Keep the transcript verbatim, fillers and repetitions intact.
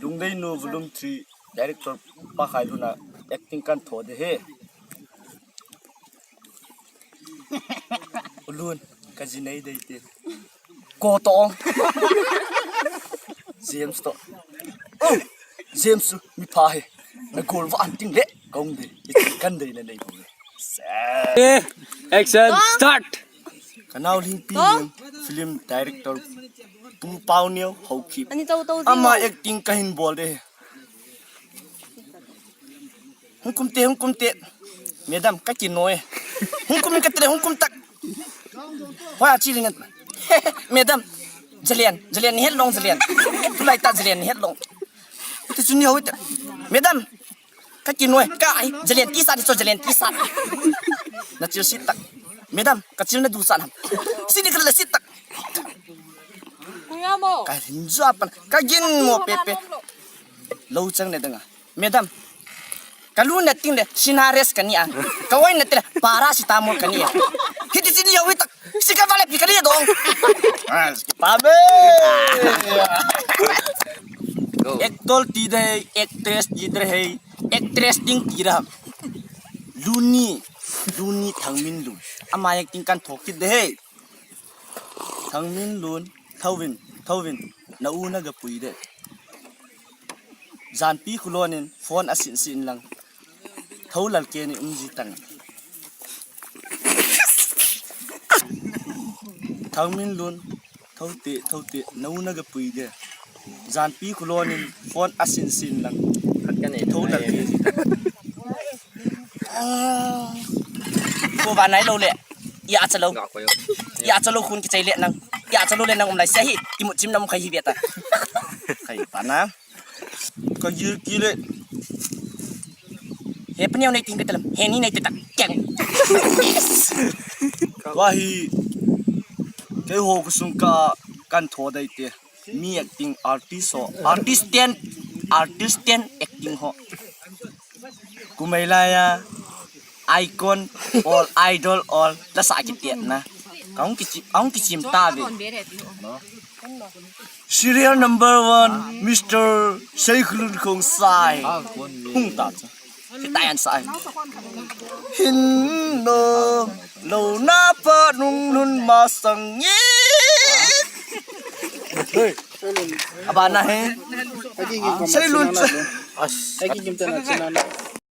Lungdei Nu Volume three, director Pa Khailun a acting kan tho de he. U Lun, ka ji nei dei te. Ko to. James to. Oh, James chu mi pha he. Na gol va an ting le. Kong de. Kan dei na nei ko. Eh, action, start. Ka nao Lhingpi Niang, film director Pu Pauneo Haokip. Ani tau tau. Ama acting ka hin bol de. Hung kum te, hung kum te. Madam, ka kinoi. Hung kum ka tre, hung kum tak. Hoi a chi ring. Madam, Jalen, Jalen ni het long Jalen. Tulai ta Jalen ni het long. Te chu ni ho te. Madam, ka kinoi, ka ai, Jalen ti sa ni so Jalen ti sa. Na chil sit tak. Madam, ka chil na du sa nam. Sini ka la sit tak. Kuya mo. Ka hin ja pan, ka gin mo pepe. Lo chang ne danga. Madam, ka lu na ting le, Sinarest ka ni a. Ka wai na ting le, paracetamol ka ni a. Hiti chini yo witak, sika vale pi ka ni dong. Ah, pa be. Actor ti dei, actress ti dei, actress ding ti da. Luni, Luni Thangminlun. Ama acting kan thok kit de he. Thangminlun, thouvin, thouvin, na u na ga pui de. Janpi Khulon in phone a sin sin lang. Tho lal ke ni um ji tang. Thangminlun, tho te, tho te, na u na ga pui de. Janpi Khulon in phone a sin sin lang. Khat ka nei. Tho lal ke ni. Ko va nai lo le. Ya cha lo. Nga ko yo. Ya cha lo khun ki chai le nang. Ya cha lo le nang um lai se hi. Ki mu chim nam khai hi beta. Khai pa na. Ka gil ki le. He pneu nei ting betalam. He ni nei te tak. Keng. Wa hi. Kei ho kusung ka kan tho dai te. Mi acting artist ho, artist ten, artist ten acting ho. Kumei laiya, icon, all idol, all, la sa ki tiat na. Kaung ki, kaung ki chim ta ve. Serial number one, Mister Seikhulun Khongsai. Hung ta cha. Kita yan sa ai. Hin no, lo na pa nung nun ma sang ngi. Aba na he. Sei lun. Ai ki kim ta na chana na.